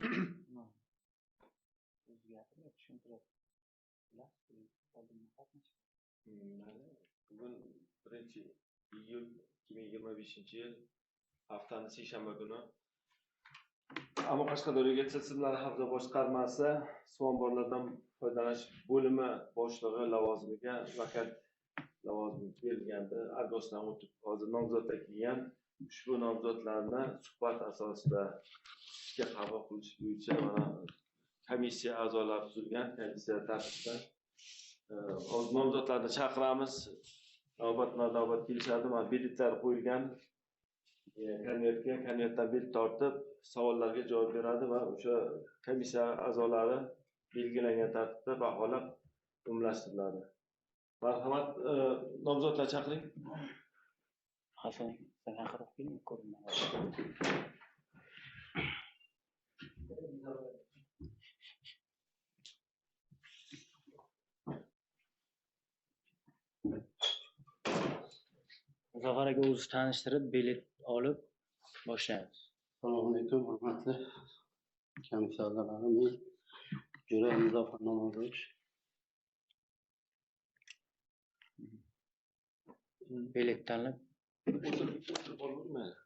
O'zi gapirib tushuntirib. Bilasiz, oldindan qatnashgan. Bugun 1 iyul 2025-yil, haftani seshanba kuni Ammo Qashqadaryo tizimlari xavfsizlik boshqarmasi suv omborlaridan foydalanish bo'limi boshlig'i lavozimiga vakant lavozimi berilgandi. Argosdan o'tib hozir nomzodlar kelgan. Ushbu nomzodlarni suhbat asosida ishga qabul qilish bo'yicha mana komissiya a'zolari tuzilgan. Komissiya tartibida hozir nomzodlarni chaqiramiz. Navbatma-navbat kelishadi. Mana biletlar qo'yilgan. Konvertga, konvertdan bilet tortib savollarga javob beradi va o'sha komissiya a'zolari belgilangan tartibda baholab umumlashtiriladi. Marhamat, nomzodlar chaqiring. Hasan, sen yaqinroq keling, ko'rinmayapti. Muzaffar aka o'zi tanishtirib, bilet olib boshlaymiz. Assalomu alaykum, hurmatli komissiya a'zolari. Men Jo'rayev Muzaffar Namozovich. Bilet tanlab o'tirib olmaydi.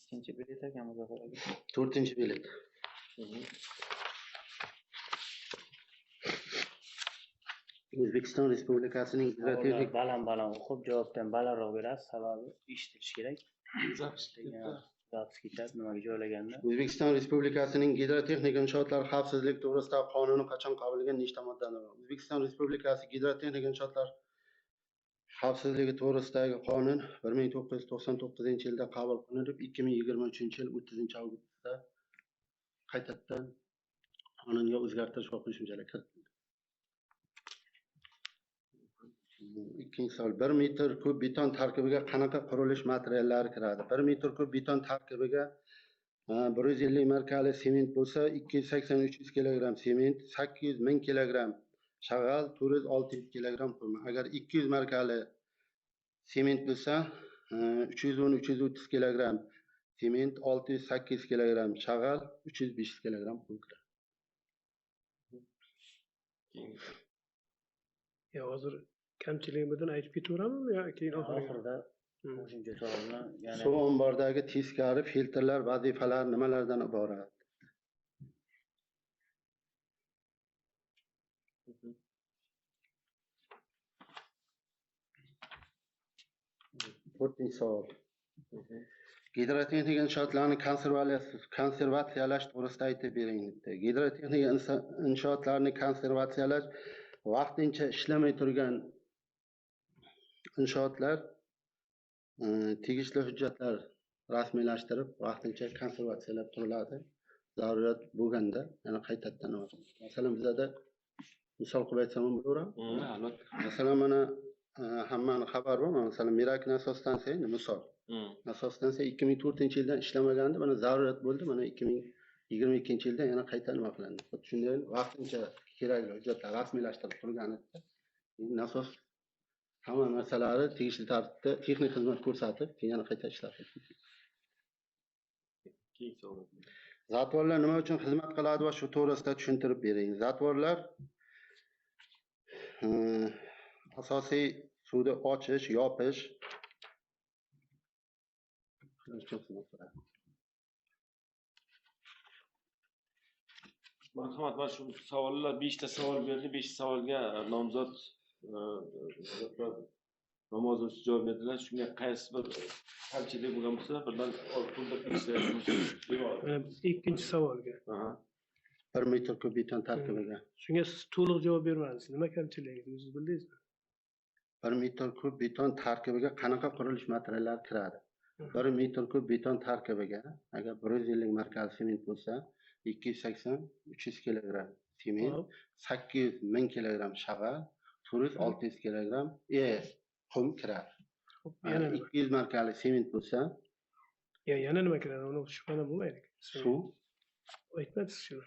Ikkinchi bilet ekan Muzaffar aka. 4-chi bilet. O'zbekiston Respublikasining Savollar baland-baland o'qib, javobdan balandroq berasiz, sababi eshitilishi kerak. Zapis ketadi, nimaga joylaganda. O'zbekiston Respublikasining gidrotexnik inshootlar xavfsizlik to'g'risidagi qonuni qachon qabul qilingan, nechta moddadan iborat? O'zbekiston Respublikasi gidrotexnik inshootlar xavfsizligi to'g'risidagi qonun 1999-yilda qabul qilinib, 2023-yil 30-avgustda qaytadan qonunga o'zgartirish va qo'shimchalar kiritildi. Ikkinchi savol: 1 metr kub beton tarkibiga qanaqa qurilish materiallari kiradi? 1 metr kub beton tarkibiga 150 markali sement bo'lsa, 280-300 kilogramm sement, 800 ming kilogramm shag'al, 400-600 kilogramm qum. Agar 200 markali sement bo'lsa, 310-330 kilogramm sement, 600-800 kilogramm shag'al, 300-500 kilogramm qum kiradi. Ya hozir kamchiligimizdan aytib ketaveramizmi yo keyin oxirida qo'shimcha savolni yana Suv omboridagi teskari filtrlar vazifalari nimalardan iborat? To'rtinchi savol. Gidrotexnik inshootlarni konservatsiyalash to'g'risida aytib bering debdi. Gidrotexnik inshootlarni konservatsiyalash vaqtincha ishlamay turgan inshootlar tegishli hujjatlar rasmiylashtirib vaqtincha konservatsiyalab turiladi. Zarurat bo'lganda yana qaytadan nima qiladi. Masalan, bizada misol qilib aytsam ham bo'laveradi. Albatta. Masalan, mana hammani xabari bor. Masalan, Mirak nasos stansiya, endi misol. Nasos stansiya 2004-yildan ishlamagandi, mana zarurat bo'ldi, mana 2022-yildan yana qayta nima qilindi. Xuddi shunday vaqtincha kerakli hujjatlar rasmiylashtirib turganida nasos hamma narsalari tegishli tartibda texnik xizmat ko'rsatib, keyin yana qayta ishlatildi. Keyingi savol. Zatvorlar nima uchun xizmat qiladi va shu to'g'risida tushuntirib bering. Zatvorlar asosiy suvni ochish, yopish uchun xizmat qiladi. Marhamat, mana shu savollar 5 ta savol berildi. 5 savolga nomzod Namozovich javob berdilar. Shunga qaysi bir kamchilik bo'lgan bo'lsa, birdan to'ldirib ketishlaringiz mumkin. Ikkinchi savolga. 1 metr kub beton tarkibiga. Shunga siz to'liq javob bermadingiz. Nima kamchiligingiz o'zingiz bildingizmi? 1 metr kub beton tarkibiga qanaqa qurilish materiallari kiradi? 1 metr kub beton tarkibiga agar 150 markali sement bo'lsa, 280-300 kilogramm sement, 800 ming kilogramm shag'al, 400-600 kilogramm qum kiradi. Yana nima? 200 markali sement bo'lsa, Ya yana nima kiradi? Uni shubhana bo'lmaydi. Suv. Aytmadingiz shuni.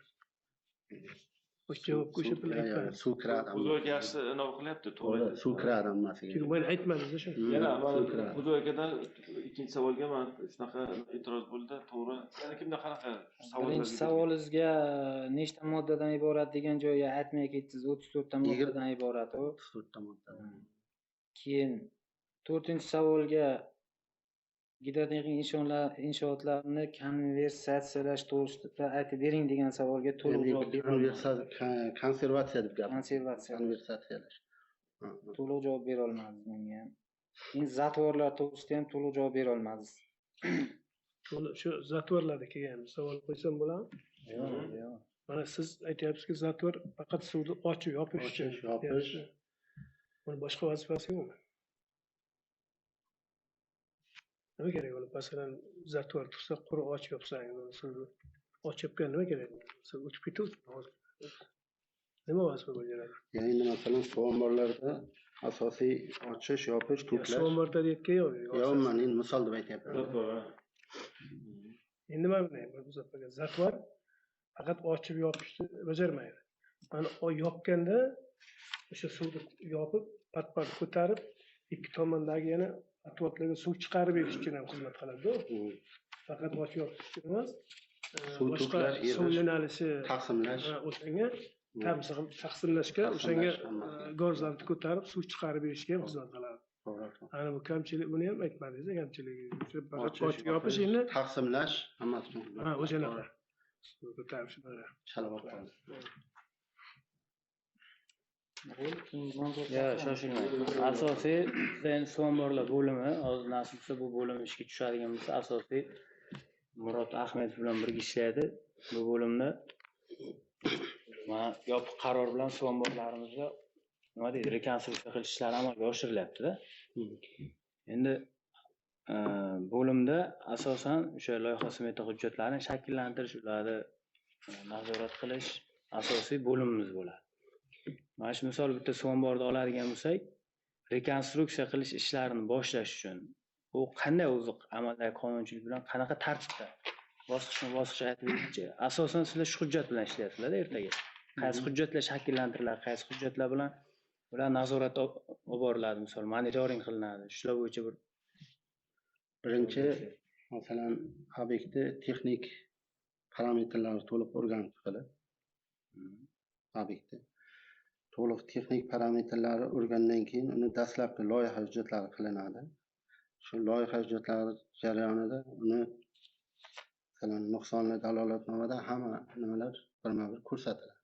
O'sha javobga o'sha bilan aytmadim. Suv kiradi. Xudo aka yaxshi nima qilyapti, to'g'ri. Suv kiradi hammasiga. Chunki men aytmadim shu. Yana mana Xudo akadan ikkinchi savolga mana shunaqa e'tiroz bo'ldi, to'g'ri. Yana kimda qanaqa savollar? Birinchi savolingizga nechta moddadan iborat degan joyga aytmay ketdingiz, 34 ta moddadan iborat u. 34 ta moddadan. Keyin 4-savolga gidrotexnik inshootlarni konversatsiyalash to'g'risida aytib bering degan savolga to'liq javob bera olmadim. Konservatsiya deb gapirdim. Konservatsiya. Konversatsiyalash. To'liq javob bera olmadingiz menga ham. Endi zatvorlar to'g'risida ham to'liq javob bera olmadingiz. Shu zatvorlarda kelgan savol qo'ysam bo'ladimi? Yo'q, yo'q. Mana siz aytyapsizki, zatvor faqat suvni ochib yopish uchun. Yopish. Buni boshqa vazifasi yo'qmi? Nima kerak uni? Masalan, zatvor tursa, quruq ochib yopsang, suvni ochib yopgan nima kerak? Suv o'tib ketaveradi. Nima vazifa bajaradi? Endi masalan, suv omborlarida asosiy ochish, yopish, to'plash. Suv omborda deyotgan yo'q. Yo'q, men endi misol deb aytyapman. Endi nima bilan Muzaffar aka? Zatvor faqat ochib yopishni bajarmaydi. Mana yopganda o'sha suvni yopib, pat-pat ko'tarib, ikki tomondagi yana atroflarga suv chiqarib berish uchun ham xizmat qiladi. Faqat ochib yopish uchun emas, boshqa suv yo'nalishi taqsimlash, o'shanga taqsimlashga, o'shanga gorizlarni ko'tarib suv chiqarib berishga ham xizmat qiladi. Ana bu kamchilik, buni ham aytmadingiz, kamchiligi. Faqat ochib yopish endi taqsimlash hammasi uchun. Ha, o'shanaqa. Suv ko'tarib shunaqa. Chalib qoldi. Yo'q, shoshilmang. Asosiy bizda endi suv omborlar bo'limi, hozir nasib bo'lsa bu bo'lim ishga tushadigan bo'lsa, asosiy Murod Ahmedov bilan birga ishlaydi. Bu bo'limda mana yopiq qaror bilan suv omborlarimizda nima deydi, rekonstruksiya qilish ishlari amalga oshirilyapti-da. Endi bo'limda asosan o'sha loyiha smeta hujjatlarini shakllantirish, ularni nazorat qilish asosiy bo'limimiz bo'ladi. Mana shu misol bitta suv omborida oladigan bo'lsak, rekonstruksiya qilish ishlarini boshlash uchun u qanday o'zi amaldagi qonunchilik bilan qanaqa tartibda bosqichma-bosqich aytib berguncha, asosan sizlar shu hujjat bilan ishlayapsizlar ertaga. Qaysi hujjatlar shakllantiriladi, qaysi hujjatlar bilan ular nazorat olib boriladi, misol monitoring qilinadi. Shular bo'yicha bir birinchi masalan obyektni texnik parametrlari to'liq o'rganib chiqilib, obyektni to'liq texnik parametrlari o'rgandan keyin uni dastlabki loyiha hujjatlari qilinadi. Shu loyiha hujjatlari jarayonida uni masalan nuqsonli dalolatnomada hamma nimalar birma-bir ko'rsatiladi.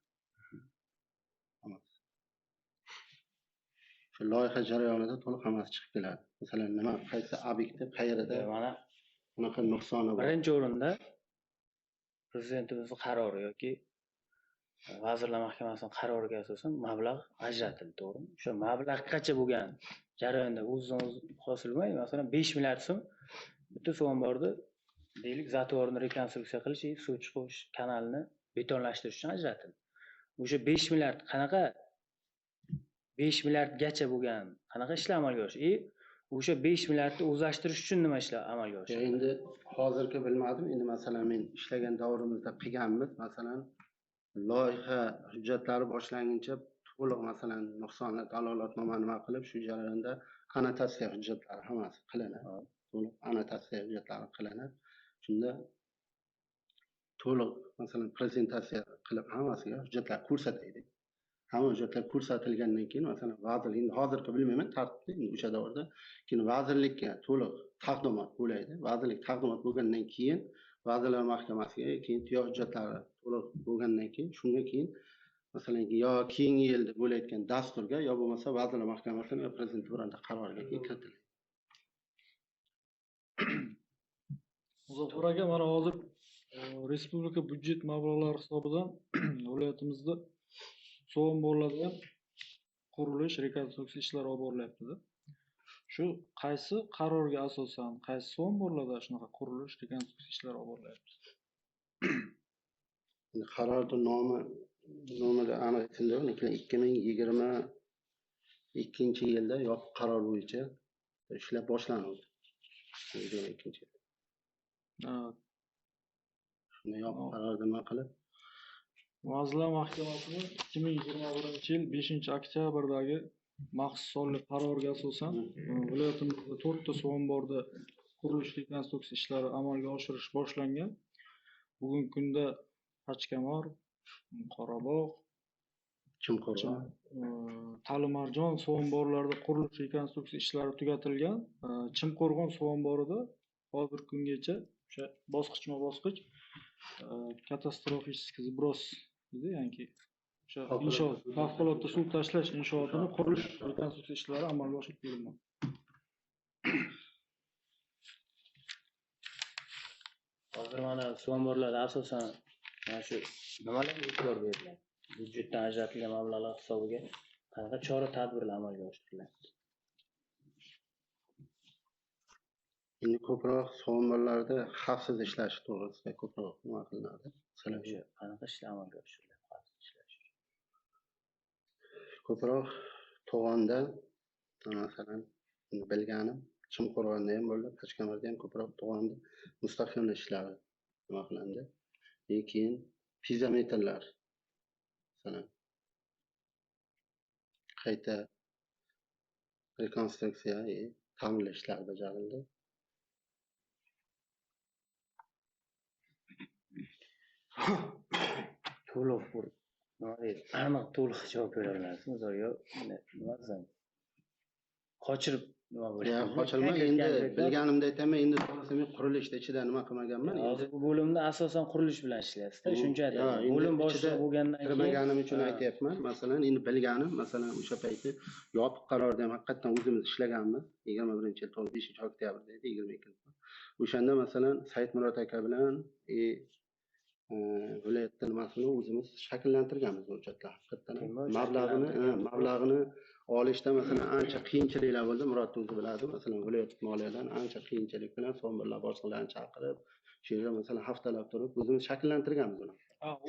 Shu loyiha jarayonida to'liq hammasi chiqib keladi. Masalan, nima, qaysi obyektni qayerida mana bunaqa nuqsoni bor. Birinchi o'rinda Prezidentimizning qarori yoki Vazirlar Mahkamasining qaroriga asosan mablag' ajratildi, to'g'rimi? O'sha mablag'gacha bo'lgan jarayonda o'zidan o'zi hosil bo'lmaydi. Masalan, 5 milliard so'm bitta suv omborida deylik, zatvorni rekonstruksiya qilish, suv chiqish kanalini betonlashtirish uchun ajratildi. O'sha 5 milliard qanaqa 5 milliardgacha bo'lgan qanaqa ishlar amalga oshdi? O'sha 5 milliardni o'zlashtirish uchun nima ishlar amalga oshdi? Endi hozirgi bilmadim. Endi masalan men ishlagan davrimizda qilganmiz. Masalan, loyiha hujjatlari boshlanguncha to'liq masalan nuqsonli dalolatnoma nima qilib, shu jarayonda annotatsiya hujjatlari hammasi qilinadi. To'liq annotatsiya hujjatlari qilinib, shunda to'liq masalan prezentatsiya qilib hammasiga hujjatlar ko'rsataydi. Hamma hujjatlar ko'rsatilgandan keyin masalan vazirlik, endi hozirgi bilmayman tartibni, endi o'sha davrda keyin vazirlikka to'liq taqdimot bo'ladi. Vazirlik taqdimot bo'lgandan keyin Vazirlar Mahkamasiga keyin tuya hujjatlari to'liq bo'lgandan keyin shunga keyin masalan yo keyingi yilda bo'layotgan dasturga yo bo'lmasa Vazirlar Mahkamasining yo Prezident bironta qaroriga keyin kiritiladi. Muzaffar aka, mana hozir respublika byudjet mablag'lari hisobidan viloyatimizda suv omborlarida qurilish, rekonstruksiya ishlari olib borilyapti-da. Shu qaysi qarorga asosan, qaysi suv omborlarda shunaqa qurilish, rekonstruksiya ishlari olib borilyapti? Endi qarorning nomida aniq esimda yo'q, lekin 2022-yilda yopiq qaror bo'yicha ishlar boshlandi. 2022-yil. Shunda yopiq qaror nima qilib, Vazirlar Mahkamasining 2021-yil 5-oktyabrdagi maxsus sonli qaroriga asosan viloyatimizda 4 ta suv omborida qurilish rekonstruksiya ishlari amalga oshirish boshlangan. Bugungi kunda Pachkamor, Qorabog', Chimqo'rg'on, Talimarjon suv omborlarida qurilish rekonstruksiya ishlari tugatilgan. Chimqo'rg'on suv omborida hozirgi kungacha o'sha bosqichma-bosqich katastrofik сброс deydi, ya'ni o'sha inshoot, favqulodda suv tashlash inshootini qurilish rekonstruksiya ishlari amalga oshirib kelinmoqda. Hozir mana suv omborlarida asosan mana shu nimalarga e'tibor beriladi? Byudjetdan ajratilgan mablag'lar hisobiga qanaqa chora-tadbirlar amalga oshiriladi? Endi ko'proq suv omborlarida xavfsiz ishlash to'g'risida ko'proq nima qilinadi? Masalan, o'sha qanaqa ishlar amalga oshiriladi? Xavfsiz ishlash. Ko'proq to'g'onda, masalan, bilganim Chimqo'rg'onda ham bo'ldi, Pachkamarda ham ko'proq to'g'onda mustahkamlash ishlari nima qilindi. Keyin piezometrlar, masalan, qayta rekonstruksiya, ta'mirlash ishlari bajarildi. To'liq bir nima deydi, aniq to'liq javob bera olmaysiz. Misol, yo nima desam, qochirib nima bo'ladi? Qochirma, endi bilganimda aytaman, endi to'g'risi men qurilishda ichida nima qilmaganman. Hozir bu bo'limda asosan qurilish bilan ishlayapsiz-da, shuncha aytaman. Bo'lim boshlig'i bo'lgandan keyin kirmaganim uchun aytyapman. Masalan, endi bilganim, masalan, o'sha payti yopiq qarorda ham haqiqatdan o'zimiz ishlaganmiz. 21-yil to'g'ri 5-oktyabrda edi, 22. O'shanda masalan Saidmurod aka bilan viloyatda nimasini o'zimiz shakllantirganmiz hujjatlar. Haqiqatdan mablag'ini olishda masalan ancha qiyinchiliklar bo'ldi. Murod o'zi biladi, masalan viloyat moliyadan ancha qiyinchilik bilan suv omborlar boshliqlarini chaqirib, shu yerda masalan haftalab turib o'zimiz shakllantirganmiz uni.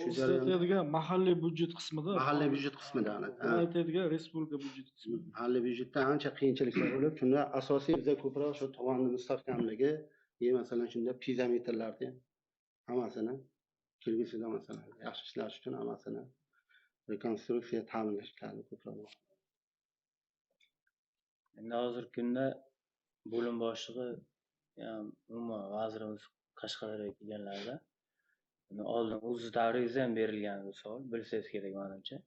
Shu aytadigan mahalliy byudjet qismida, mahalliy byudjet qismida, aytadigan respublika byudjet qismida. Mahalliy byudjetda ancha qiyinchiliklar bo'lib, shunda asosiy bizda ko'proq shu to'g'onni mustahkamligi, masalan shunda piezometrlarni hammasini kelgusida masalan yaxshi ishlash uchun hammasini rekonstruksiya ta'mirlash ishlarini ko'proq. Endi hozirgi kunda bo'lim boshlig'i, umuman vazirimiz Qashqadaryoga kelganlarida oldin o'z davringizda ham berilgan bu savol, bilsangiz kerak menimcha.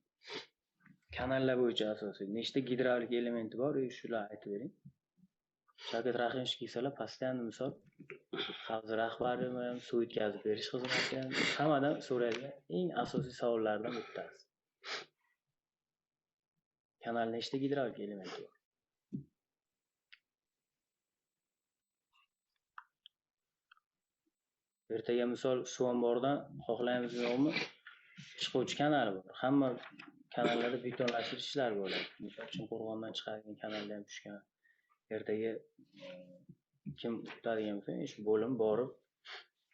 Kanallar bo'yicha asosiy nechta gidravlik elementi bor, shularni aytib bering. Shavkat Rahimovich kelsalar, постоянно misol havza rahbari ham, suv yetkazib berish xizmati ham hammadan so'raydigan eng asosiy savollardan bittasi. Kanal nechta gidravlik elementi bor? Ertaga misol suv omboridan xohlaymizmi yo'qmi chiquvchi kanal bor. Hamma kanallarda betonlashtirish ishlari bo'ladi. Misol uchun Qo'rg'ondan chiqadigan kanalda ham tushgan. Ertaga kim tutadigan bo'lsa, shu bo'lim borib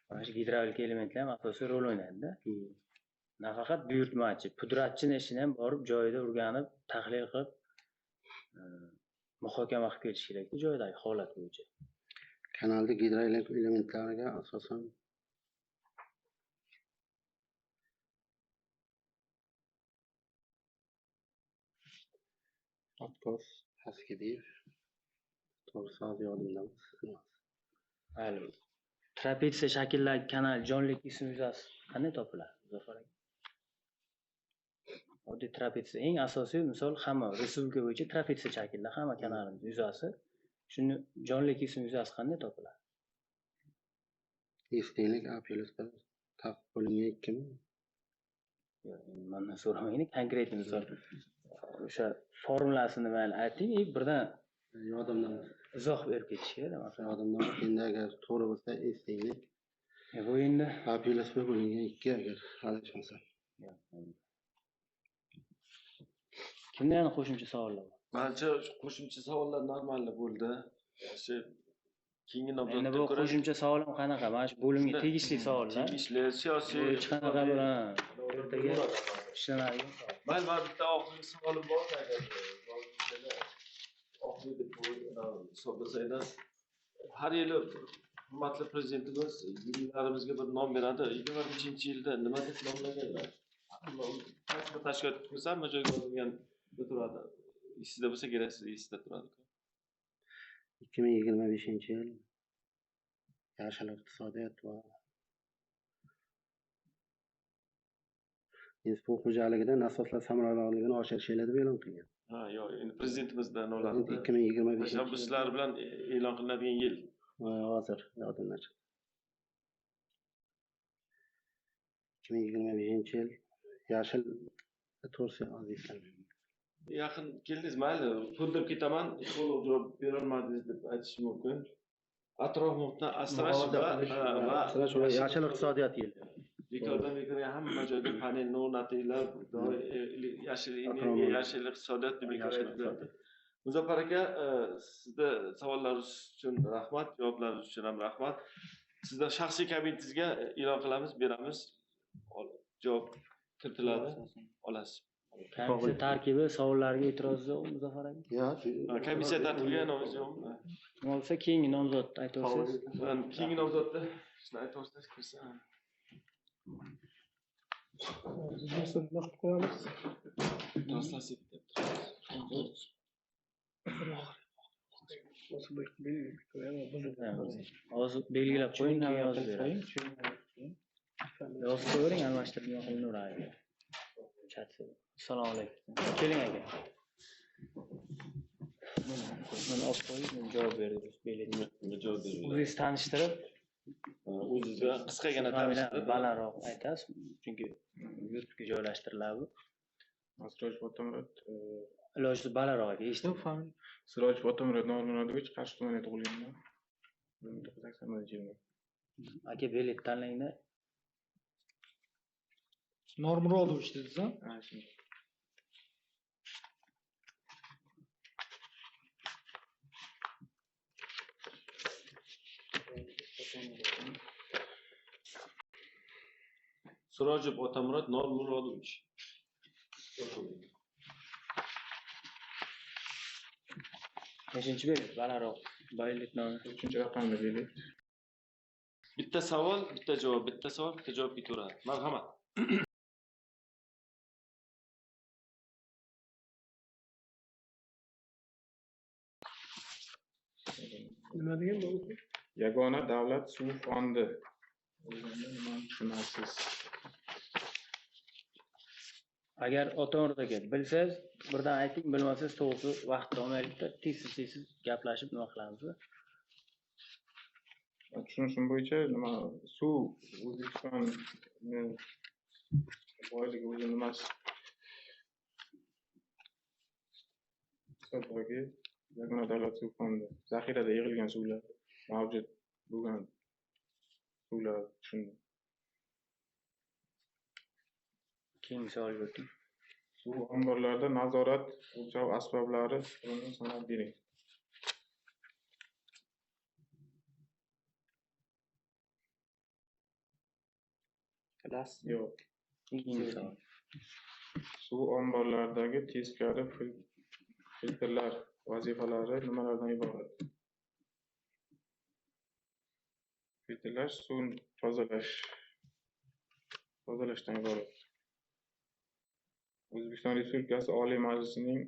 mana shu gidravlik elementlar ham asosiy rol o'ynaydi-da. Nafaqat buyurtmachi, pudratchini ishini ham borib joyida o'rganib, tahlil qilib, muhokama qilib kelish kerak joyidagi holat bo'yicha. Kanalda gidravlik elementlariga asosan Откос, pastga to'g'risi hozir yodimda emas. Mayli. Trapetsiya shaklidagi kanal jonli kesim yuzasi qanday topiladi, Muzafar aka? Oddiy trapetsiya eng asosiy misol hamma respublika bo'yicha trapetsiya shaklida hamma kanalimiz yuzasi. Shuni jonli kesim yuzasi qanday topiladi? Estinglik A plus bir taq bo'lingan 2 mi? Yo'q, endi mendan so'ramang, konkret misol. O'sha formulasini mayli ayting, birdan yodimdan izoh berib ketish kerak masalan. Yodimdan endi agar to'g'ri bo'lsa estinglik. Bu endi A plus bir bo'lingan 2 agar adashmasam. Kimda yana qo'shimcha savollar bor? Manimcha qo'shimcha savollar normal bo'ldi. O'sha keyingi navbatda endi bu qo'shimcha savol ham qanaqa? Mana shu bo'limga tegishli savollar. Tegishli siyosiy hech qanaqa bir ertaga ishlanadigan savol. Mayli, mana bitta oxirgi savolim bor agar oxirgi deb hisoblasanglar, har yili hurmatli prezidentimiz yillarimizga bir nom beradi. 25-yilda nima deb nomlaganlar? Qaysi bir tashkilot bo'lsa, hamma joyga yozilgan turadi. Esingizda bo'lsa kerak, siz esingizda turadi. 2025-yil yashil iqtisodiyot va suv xo'jaligida nasoslar samaradorligini oshirish yili deb e'lon qilgan. Ha, yo'q, endi prezidentimizdan oladi. 2025 tashabbuslar bilan e'lon qilinadigan yil. Hozir yodimdan chiqdi. 2025-yil yashil to'g'risi hozir. Yaqin keldingiz, mayli, to'ldirib ketaman, to'liq javob bera olmadingiz deb aytish mumkin. Atrof muhitni asrash va yashil iqtisodiyot yili. Bekordan bekorga hamma joyda panelni o'rnatinglar, yashil energiya, yashil iqtisodiyot deb bekor aytiladi. Muzaffar aka, sizda savollaringiz uchun rahmat, javoblaringiz uchun ham rahmat. Sizda shaxsiy kabinetingizga e'lon qilamiz, beramiz, javob kiritiladi, olasiz. Komissiya tarkibi savollarga e'tiroz yo'qmi Muzaffar aka? Yo'q. Komissiya tarkibiga nomingiz yo'qmi? Nima bo'lsa keyingi nomzod aytolsangiz. Keyingi nomzodni shuni aytolsangiz kirsa. Hozir nima qilib qo'yamiz? Translyatsiya deb. Hozir belgilab qo'ying, keyin yozib beramiz. Yozib qo'yavering, almashtirib qilinaveradi. Assalomu alaykum. Keling aka. Mana olib qo'ying, men javob berdim. Javob berdim. O'zingiz tanishtirib, o'zingizga qisqagina tanishtirib, balandroq aytasiz, chunki YouTube'ga joylashtiriladi. Siroj Otamurod, iloji balandroq aka, eshiting. Siroj Otamurod Normurodovich, Qarshi tumanida tug'ilganman. 1981-yilda. Aka, bilet tanlangda. Normurodovich dedingiz, ha? Ha, shunday. Sirojov Otamurod Normurodovich. Nechinchi bilet? Balandroq. Bilet nomi. 3-raqamli bilet. Bitta savol, bitta javob, bitta savol, bitta javob ketaveradi. Marhamat. Nima degan bu? Yagona davlat suv fondi. O'zingizga nimani tushunasiz? Agar Otamurod aka bilsangiz, birdan ayting, bilmasangiz to'g'risi vaqt olmaylikda, tez-tez gaplashib nima qilamiz? Tushunishim bo'yicha nima suv O'zbekiston boyligi o'zi nimasi? Hisobdagi yagona davlat suv fondi zaxirada yig'ilgan suvlar, mavjud bo'lgan suvlar tushundim. Keyingi savolga o'ting. Suv omborlarida nazorat o'lchov asboblari turini sanab bering. Bilasiz? Yo'q. Keyingi savol. Suv omborlaridagi teskari filtrlar vazifalari nimalardan iborat? Filtrlash suvni tozalashdan iborat. O'zbekiston Respublikasi Oliy Majlisining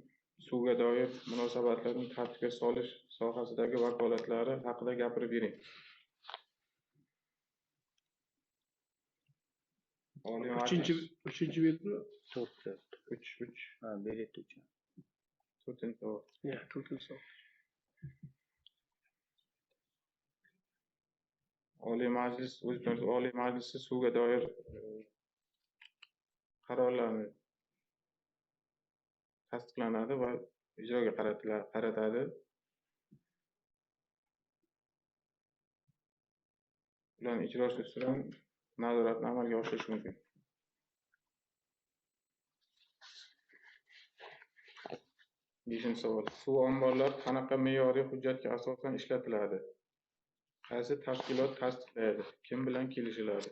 suvga doir munosabatlarni tartibga solish sohasidagi vakolatlari haqida gapirib bering. Oliy Majlis 3-chi belgi 4 3 3. Ha, bilet 3. 4-savol. Ya, 4-savol. Oliy Majlis O'zbekiston Oliy Majlisi suvga doir qarorlarni tasdiqlanadi va ijroga qaratadi. Ularning ijrosi ustidan nazoratni amalga oshirish mumkin. 5-savol. Suv omborlari qanaqa me'yoriy hujjatga asosan ishlatiladi? Qaysi tashkilot tasdiqlaydi? Kim bilan kelishiladi?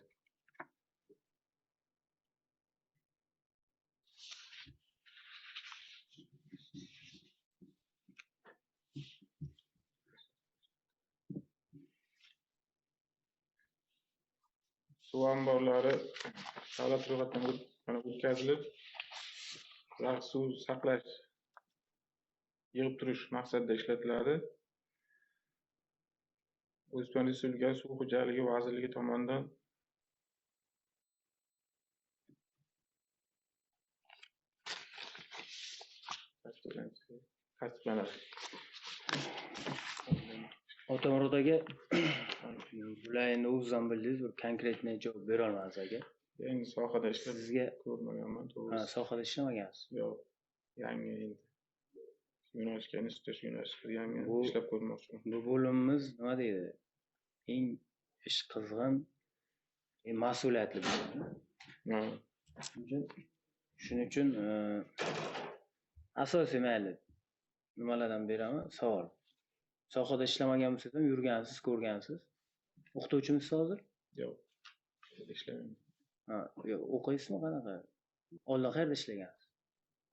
Suv omborlari davlat ro'yxatidan Mana o'tkazilib, suv saqlash, yig'ib turish maqsadida ishlatiladi. O'zbekiston Respublikasi Suv xo'jaligi vazirligi tomonidan tasdiqlanadi. Otamurod aka, bular endi o'zingiz ham bildingiz, bir konkretniy javob bera olmasiz aka. Endi sohada ishlab sizga ko'rmaganman, to'g'risi. Sohada ishlamagansiz? Yo'q, yangi endi. Yo'nalishga, institut yo'nalishga kirganman, ishlab ko'rmoqchiman. Bu bo'limimiz nima deydi? Eng ish qizg'in, eng mas'uliyatli bo'lim. Shuning uchun asosiy mayli nimalardan beraman? Savol. Sohada ishlamagan bo'lsangiz ham yurgansiz, ko'rgansiz. O'qituvchimisiz hozir? Yo'q, ishlamayman. Ha, yo'q, o'qiysizmi qanaqa? Oldin qayerda ishlagansiz?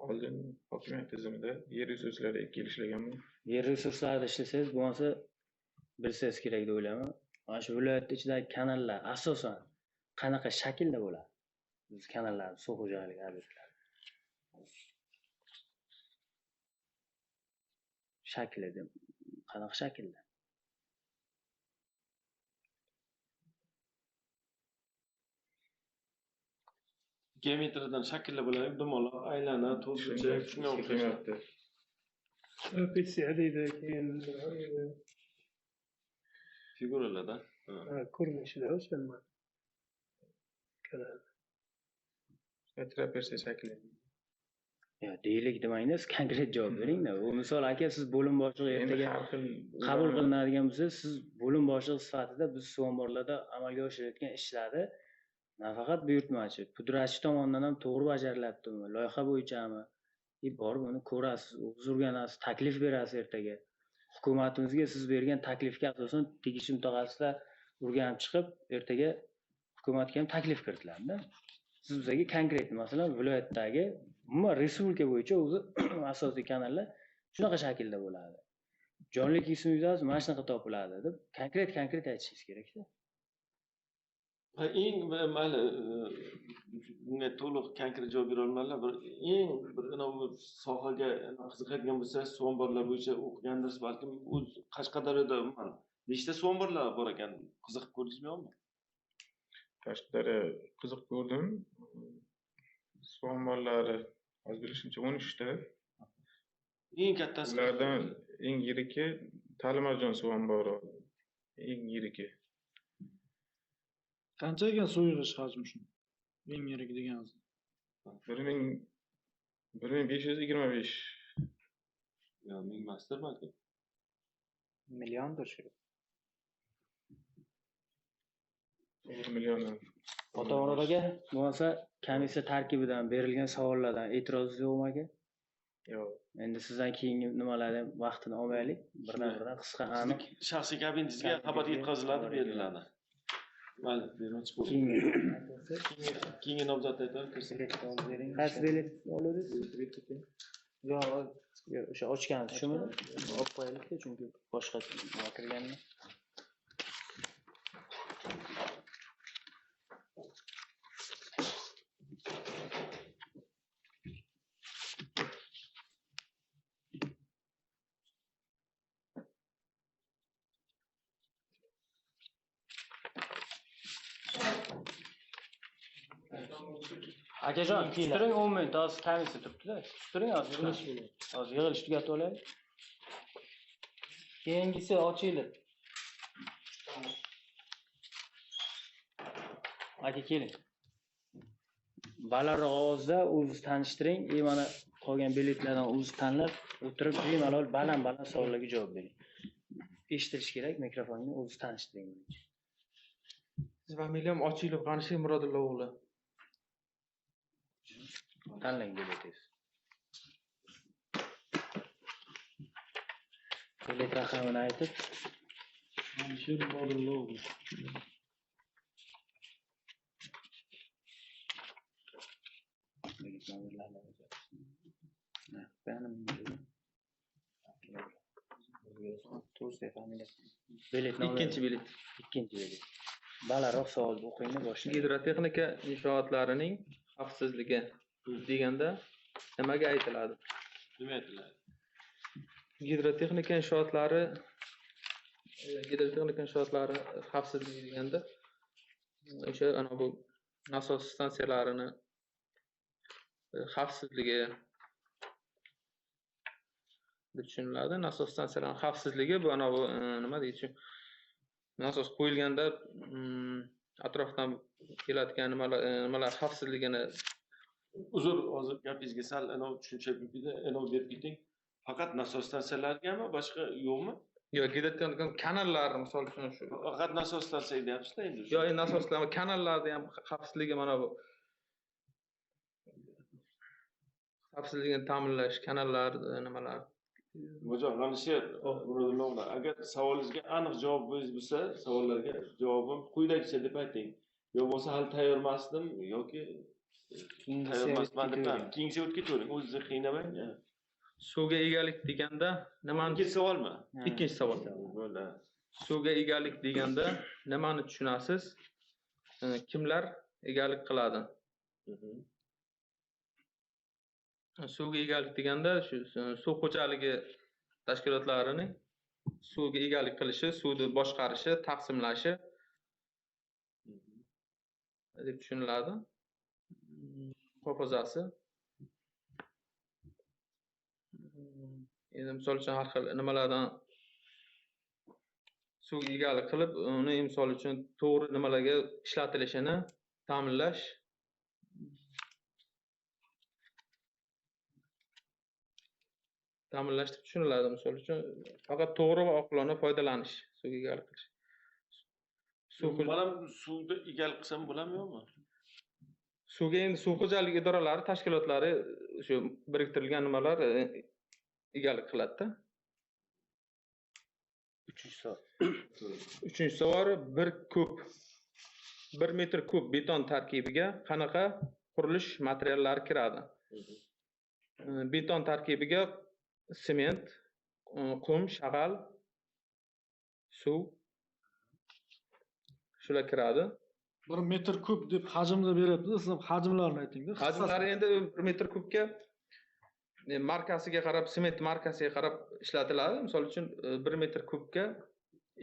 Oldin hokimiyat tizimida yer resurslarida 2 yil ishlaganman. Yer resurslarida ishlasangiz, bo'lmasa bilsangiz kerak deb o'ylayman. Mana shu viloyat ichidagi kanallar asosan qanaqa shaklda bo'ladi? Biz kanallar, suv xo'jaligi obyektlari. Shakli deb, qanaqa shaklda? Geometriyadan shaklli bo'ladi, dumaloq, aylana, to'rtburchak, shunga o'xshash. Trapetsiya deydi, keyin figuralarda. Ha, ko'rinishida o'sha nima? Kanal. Trapetsiya shakli. Yo, deylik demangda, siz konkret javob beringda. U misol aka, siz bo'lim boshlig'i ertaga qabul qilinadigan bo'lsa, siz bo'lim boshlig'i sifatida biz suv omborlarida amalga oshirayotgan ishlarni nafaqat buyurtmachi, pudratchi tomonidan ham to'g'ri bajarilyaptimi, loyiha bo'yichami? Borib uni ko'rasiz, o'zingiz o'rganasiz, taklif berasiz ertaga. Hukumatimizga siz bergan taklifga asosan tegishli mutaxassislar o'rganib chiqib, ertaga hukumatga ham taklif kiritiladi. Siz bizga konkret, masalan, viloyatdagi, umuman respublika bo'yicha o'zi asosiy kanallar shunaqa shaklda bo'ladi. Jonli kesim yuzasi mana shunaqa topiladi deb konkret aytishingiz kerak-da. Eng mayli bunga to'liq konkret javob bera olmayman. Bir eng bir sohaga qiziqadigan bo'lsangiz, suv omborlar bo'yicha o'qigandirsiz, balkim o'z Qashqadaryoda umuman nechta suv omborlar bor ekan, qiziqib ko'rdingizmi yo'qmi? Qashqadaryo qiziq ko'rdim. Suv omborlari hozir bilishimcha 13 ta. Eng kattasi ulardan eng yiriki Talimarjon suv ombori, eng yiriki. Qancha ekan suv yig'ish hajmi shuni? Eng yirik deganingiz. 1525. Yo, ming emasdir balki. Milliondir shu. 1 million. Otamurod aka, bo'lmasa komissiya tarkibidan berilgan savollardan e'tirozingiz yo'qmi aka? Yo'q. Endi sizdan keyingi nimalarni ham vaqtini olmaylik. Birdan-birdan qisqa aniq. Shaxsiy kabinetingizga xabar yetkaziladi, beriladi. Mayli, bermoqchi bo'ldim. Keyingi nomzod aytadi, kirsin. Qaysi bilet olasiz? Yo'q, o'sha ochgansiz, shumi? Olib qo'yaylik-da, chunki boshqa nima kirganmi? Akajon, turing 10 minut, hozir komissiya turibdi-da. Turing hozir. Hozir yig'ilish tugatib olaylik. Keyingisi ochildi. Aka keling. Balandroq ovozda o'zingizni tanishtiring, mana qolgan biletlardan o'zingiz tanlab o'tirib bemalol baland-baland savollarga javob bering. Eshitilish kerak mikrofonga, o'zingizni tanishtiring. Familiyam Ochilov G'anisher Murodulla o'g'li. Tanlang biletingizni. Bilet raqamini aytib. G'anisher Murodulla o'g'li. Bilet ikkinchi bilet. Ikkinchi bilet. Balandroq savolni o'qingda boshlang. Gidrotexnika inshootlarining xavfsizligi deganda nimaga aytiladi? Nima aytiladi? Gidrotexnika inshootlari xavfsizligi deganda o'sha ana bu nasos stansiyalarini xavfsizligi deb tushuniladi. Nasos stansiyalarining xavfsizligi bu ana bu nima deydi, nasos qo'yilganda atrofdan keladigan nimalar xavfsizligini. Uzr, hozir gapingizga sal tushuncha berib keting. Faqat nasos stansiyalarigami, boshqa yo'qmi? Yo'q, gidrotexnika kanallar misol uchun shu. Faqat nasos stansiya deyapsiz-da endi. Yo'q, endi nasoslar, kanallarda ham xavfsizligi mana bu xavfsizligini ta'minlash, kanallar nimalar. Mo'jon G'anisher Murodillo o'g'li, agar savolingizga aniq javobingiz bo'lsa, savollarga javobim quyidagicha deb ayting. Yo bo'lsa hali tayyor emasdim yoki tayyor emasman deb keyingisiga o'tib ketavering, o'zingizni qiynamang. Suvga egalik deganda nimani? Ikkinchi savolmi? Ikkinchi savol. Bo'ldi. Suvga egalik deganda nimani tushunasiz? Kimlar egalik qiladi? Suvga egalik deganda shu suv xo'jaligi tashkilotlarining suvga egalik qilishi, suvni boshqarishi, taqsimlashi deb tushuniladi. Muhofazasi. Endi misol uchun har xil nimalardan suvga egalik qilib, uni misol uchun to'g'ri nimalarga ishlatilishini ta'minlash. Ta'minlash deb tushuniladi. Misol uchun faqat to'g'ri va oqilona foydalanish, suvga egalik qilish. Manam suvda egalik qilsam bo'ladimi yo'qmi? Suvga endi suv xo'jaligi idoralari, tashkilotlari shu biriktirilgan nimalar egalik qiladi-da. Uchinchi savol. Uchinchi savol: 1 metr kub beton tarkibiga qanaqa qurilish materiallari kiradi? Beton tarkibiga sement, qum, shag'al, suv shular kiradi. 1 metr kub deb hajmni beryapti, siz hajmlarni ayting-da. Hajmlari endi 1 metr kubga markasiga qarab, sement markasiga qarab ishlatiladi. Misol uchun 1 metr kubga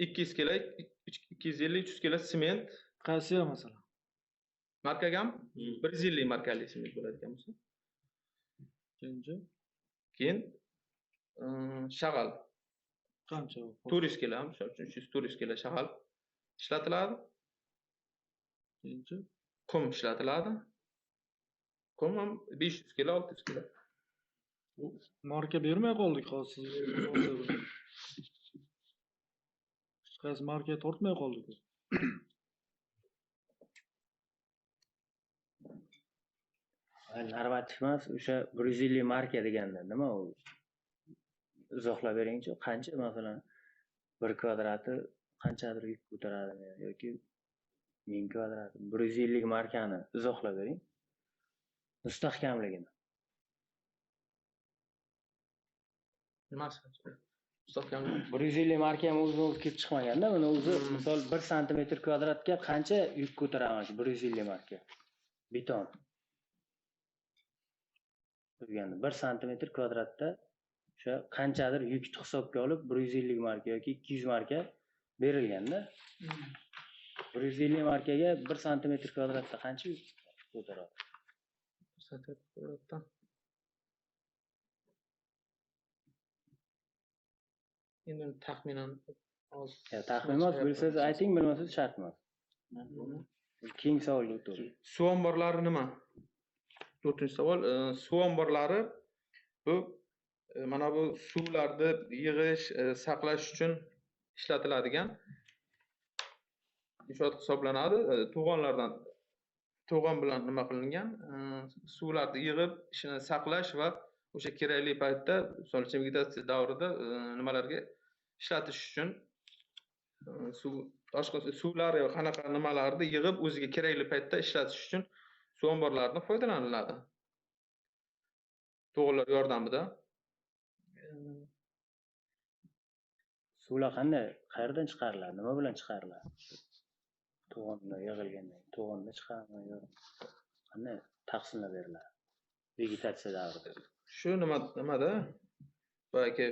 200 kilo, 250-300 kilo sement. Qaysi masalan? Markagami? 150 markali sement bo'ladigan bo'lsa. Keyin shag'al. Qancha? 400 kilo, misol uchun 300-400 kilo shag'al ishlatiladi. Qum ishlatiladi. Qum ham 500 kilo, 600 kilo. Marka bermay qoldik hozir. Hech qaysi markaga tortmay qoldik. Normativ emas, o'sha 150 marka deganda nima u? Izohlab beringchi, qancha masalan bir kvadrati qanchadir yuk ko'taradimi yoki 1000 kvadrat 150 markani izohlab bering. Mustahkamligini. Nimasi? Mustahkamlik. 150 marka ham o'zidan o'zi kelib chiqmaganda, buni o'zi misol 1 santimetr kvadratga qancha yuk ko'taradi shu 150 marka beton. Turganda 1 santimetr kvadratda o'sha qanchadir yukni hisobga olib 150 marka yoki 200 marka berilganda 150 markaga 1 santimetr kvadratda qancha yuk ko'taradi? 1 santimetr kvadratda endi taxminan taxmin emas, bilsangiz ayting, bilmasangiz shart emas. Keyingi savolga o'tamiz. Suv omborlari nima? 4-chi savol. Suv omborlari bu mana bu suvlarni yig'ish, saqlash uchun ishlatiladigan inshoot hisoblanadi. To'g'onlardan, to'g'on bilan nima qilingan, suvlarni yig'ib, saqlash va o'sha kerakli paytda, misol uchun vegetatsiya davrida nimalarga ishlatish uchun suv boshqa suvlar yo qanaqa nimalarni yig'ib o'ziga kerakli paytda ishlatish uchun suv omborlaridan foydalaniladi. To'g'onlar yordamida. Suvlar qanday, qayerdan chiqariladi, nima bilan chiqariladi? To'g'onda yig'ilgandan, to'g'onda chiqariladi, qanday taqsimlab beriladi vegetatsiya davrida? Shu nimada? Boyagi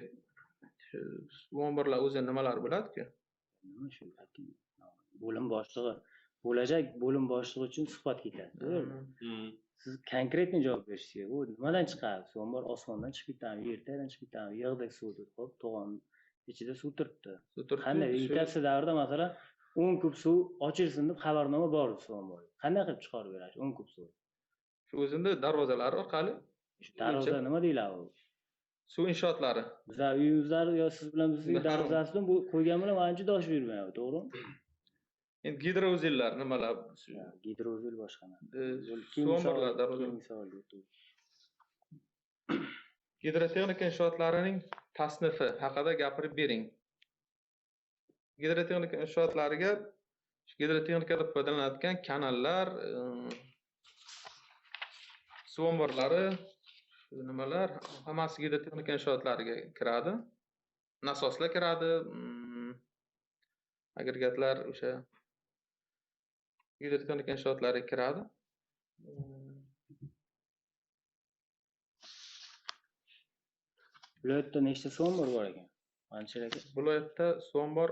suv omborlar o'zi nimalar bo'ladi-ku? Nima shu? Bo'lim boshlig'i, bo'lajak bo'lim boshlig'i uchun suhbat ketadi, to'g'rimi? Siz konkretniy javob berishingiz kerak. U nimadan chiqadi? Suv ombor osmondan chiqib ketadimi, yerdan chiqib ketadimi? Yig'dik suvni, xo'p, to'g'on ichida suv turibdi. Qanday vegetatsiya davrida masalan 10 kub suv ochilsin deb xabarnoma bor suv ombori. Qanday qilib chiqarib berasiz 10 kub suv? Shu o'zini darvozalari orqali. Shu darvoza nima deyiladi u? Suv inshootlari. Bizlar uyimizlar yo siz bilan bizning darvozasidan bu qo'ygan bilan ancha dosh yurmayapti, to'g'rimi? Endi gidrouzellar nimalar? Gidrouzel boshqa narsa. Suv omborlari darvoza. Gidrotexnika inshootlarining tasnifi haqida gapirib bering. Gidrotexnika inshootlariga gidrotexnikada foydalanadigan kanallar, suv omborlari, nimalar hammasi gidrotexnika inshootlariga kiradi. Nasoslar kiradi, agregatlar o'sha gidrotexnika inshootlariga kiradi. Viloyatda nechta suv ombor bor ekan? Qancha aka? Viloyatda suv ombor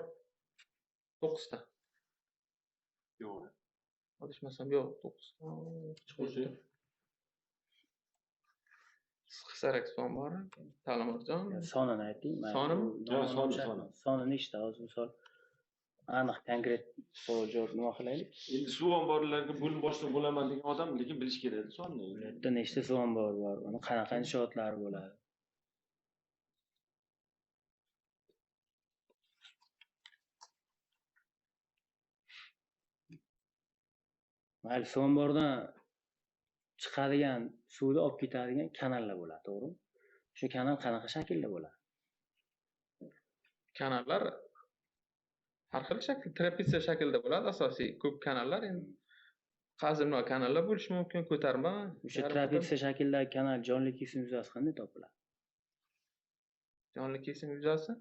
9 ta. Yo'q. Adashmasam yo'q, 9 ta. Chiqdi. Hisarak suv ombori, Talimarjon. Sonini ayting. Sonimi? Soni. Soni nechta hozir misol aniq konkret savol javob nima qilaylik? Endi suv omborlariga bo'lim boshlig'i bo'laman degan odam lekin bilish kerak sonni. Viloyatda nechta suv ombori bor? Uni qanaqa inshootlari bo'ladi? Mayli, suv ombordan chiqadigan suvni olib ketadigan kanallar bo'ladi, to'g'rimi? Shu kanal qanaqa shaklda bo'ladi? Kanallar har xil shakl, trapetsiya shaklida bo'ladi. Asosiy ko'p kanallar endi qazilma kanallar bo'lishi mumkin, ko'tarma. O'sha trapetsiya shaklidagi kanal jonli kesim yuzasi qanday topiladi? Jonli kesim yuzasi?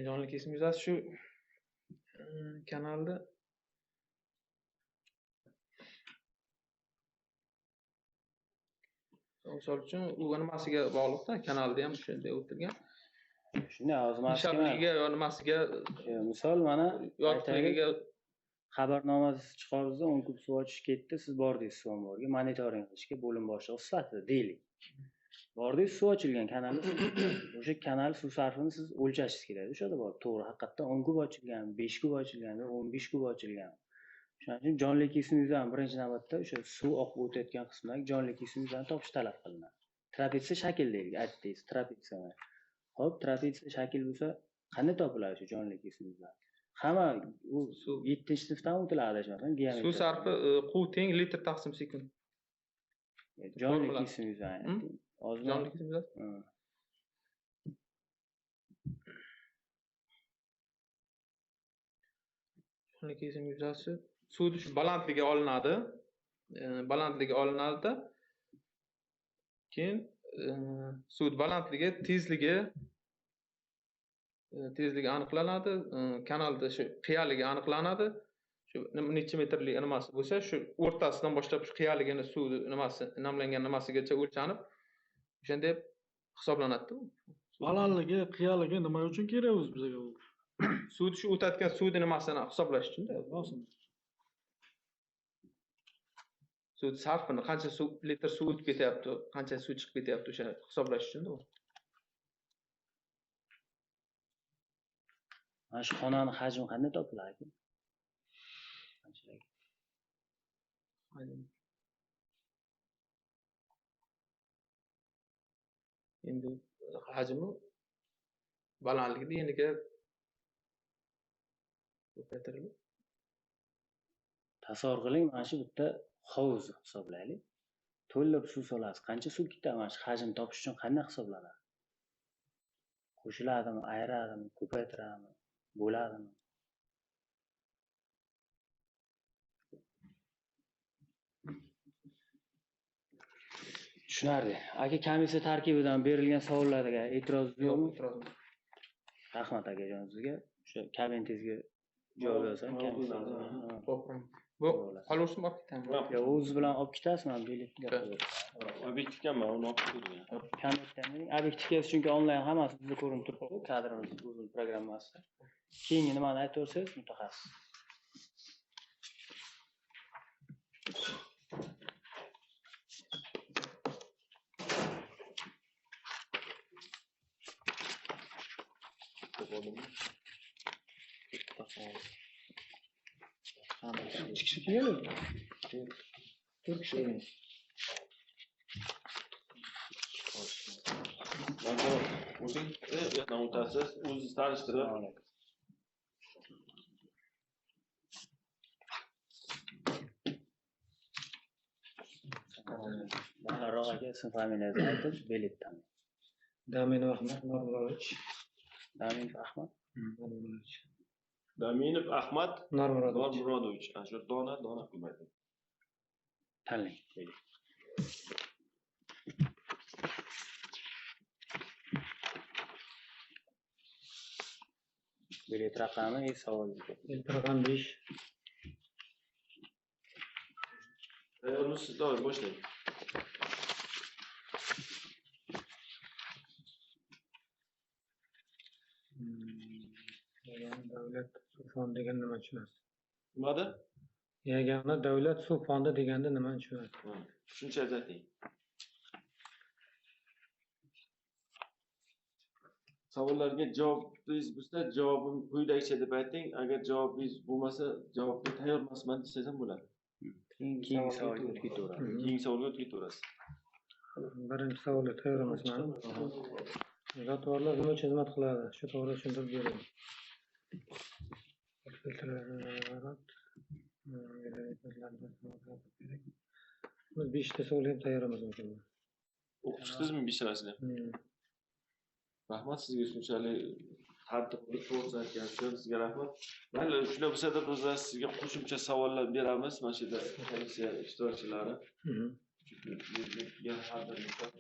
Jonli kesim yuzasi shu kanalda misol uchun u nimasiga bog'liqda, kanalda ham shunday o'tilgan. Shunday hozir nishabligiga yo nimasiga, misol mana yotiqligiga xabarnomasi chiqardingiz, 10 kub suv ochish ketdi, siz bordingiz suv omboriga monitoring qilishga bo'lim boshlig'i sifatida deylik. Bordingiz, suv ochilgan kanalni, o'sha kanal suv sarfini siz o'lchashingiz kerak. O'sha yerda borib to'g'ri haqiqatdan 10 kub ochilgan, 5 kub ochilgan, 15 kub ochilgan. Shuning uchun jonli kesim yuzani birinchi navbatda o'sha suv oqib o'tayotgan qismdagi jonli kesim yuzani topish talab qilinadi. Trapetsiya shakl deylik, aytdingiz, trapetsiya. Xo'p, trapetsiya shakl bo'lsa, qanday topiladi shu jonli kesim yuzani? Hamma u 7-sinfdan o'tiladi adashmasam, geometriya. Suv sarfi quv teng litr taqsim sekund. Jonli kesim yuzani. Jonli kesim yuzasi. Jonli kesim yuzasi suvni shu balandligi olinadi. Balandligi olinadi-da. Keyin suv balandligi, tezligi aniqlanadi. Kanalda shu qiyaligi aniqlanadi. Shu necha metrlik nimasi bo'lsa, shu o'rtasidan boshlab shu qiyaligini suv nimasi, namlangan nimasigacha o'lchanib, o'shanday hisoblanadi. Balandligi, qiyaligi nima uchun kerak o'zi bizga u? Suvni shu o'tayotgan suvni nimasini hisoblash uchun-da. Suv sarfini qancha suv litr suv o'tib ketyapti, qancha suv chiqib ketyapti o'sha hisoblash uchun-da u. Mana shu xonani hajmi qanday topiladi? Qanchalik? Endi hajmi balandligini yeniga ko'paytirilib. Tasavvur qiling, mana shu bitta hovuz hisoblaylik. To'ldirib suv solasiz. Qancha suv ketadi? Mana shu hajm topish uchun qanday hisoblanadi? Qo'shiladimi, ayriladimi, ko'paytiradimi, bo'ladimi? Tushunarli. Aka, komissiya tarkibidan berilgan savollarga e'tiroz yo'qmi? Rahmat akajon sizga. O'sha kabinetingizga javob yozsam, komissiya. Bu qolaversin, olib ketaman. Yo'q, o'zi bilan olib ketasiz, mana biletga qo'yib. Obyektivga uni olib ketgan. Konvertdan bering. Obyektivga chunki onlayn hammasi bizda ko'rinib turibdi, kadrimiz o'zini programmasida. Keyingi nimani aytaversangiz, mutaxassis. Uch kishi kelganmi? 4 kishi. O'zing yoqdan o'tasiz, o'zingizni tanishtirib. Balandroq aka, ism familiyangizni aytib, biletdan. Daminov Ahmad Normurodovich. Daminov Ahmad Normurodovich. Daminov Ahmad Normurodovich. Ana shu dona dona qilmaydi. Tanlang. Bilet raqami, savol. Bilet raqami 5. Tayyormisiz? Davay, boshlang. Davlat suv fondi deganda nimani tushunasiz? Nimada? Yagona davlat suv fondi deganda nimani tushunasiz? Tushuncha ayting. Savollarga javobingiz bo'lsa, javobim quyidagicha deb ayting. Agar javobingiz bo'lmasa, javobga tayyor emasman desangiz ham bo'ladi. Keyingi savolga o'tib ketaverasiz. Keyingi savolga o'tib ketaverasiz. Birinchi savolga tayyor emasman. Zatvorlar nima uchun xizmat qiladi? Shu to'g'ri tushuntirib bering. Biz 5 ta savolga ham tayyor emasmiz. O'qib chiqdingizmi 5 tasini? Rahmat sizga, shunchalik tartibli to'g'ri aytganingiz uchun sizga rahmat. Mayli, shunday bo'lsa-da biz sizga qo'shimcha savollar beramiz mana shu yerda komissiya ishtirokchilari. Chunki har bir inson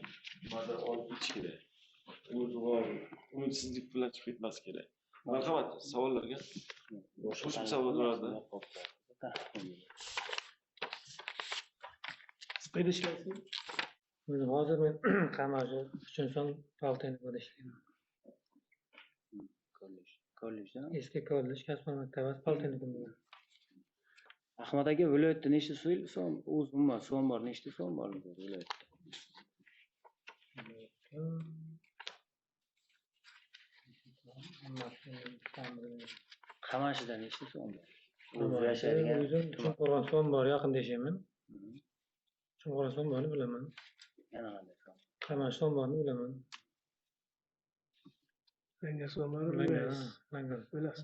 nimadir olib ketish kerak. Umidvor, umidsizlik bilan chiqib ketmas kerak. Marhamat, savollarga. Qo'shimcha savollarda. Siz qayerda ishlaysiz? Hozir men Qamashi Uchinson Politexnikada ishlayman. Kollejda? Eski kollej, kasb maktabi, politexnikumda. Ahmad aka, viloyatda nechta suv o'z umuman suv bor, nechta suv bor viloyatda? Qamashida nechta suv bor? O'zi yashaydigan o'zim Chumqo'rg'on suv bor, yaqinda yashayman. Chumqo'rg'on suv borni bilaman. Yana qanday suv? Qamashi suv borni bilaman. Langar suv borni bilmaysiz. Bilasiz.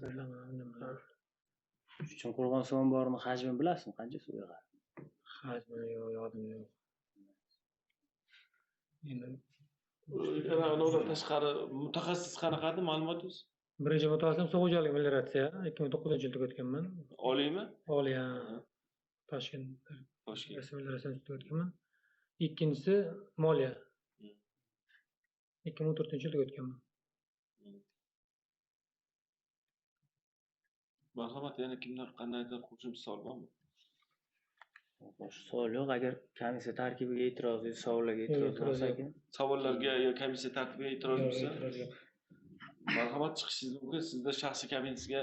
Chumqo'rg'on suv borni hajmini bilasizmi? Qancha suv yig'adi? Hajmi yo'q, yodim yo'q. Endi undan tashqari mutaxassis qanaqadi ma'lumotingiz? Birinchi mutaxassisim suv xo'jaligi melioratsiya, 2009-yilda tugatganman. Oliymi? Oliy, Toshkent. Toshkent. Melioratsiyani tugatganman. Ikkinchisi moliya. 2014-yilda tugatganman. Marhamat, yana kimlar qandaydir qo'shimcha savol bormi? Boshqa savol yo'q. Agar komissiya tarkibiga e'tirozingiz, savollarga e'tiroz bo'lsa, savollarga yo komissiya tarkibiga e'tiroz bo'lsa, marhamat, chiqishingiz mumkin. Sizda shaxsiy kabinetga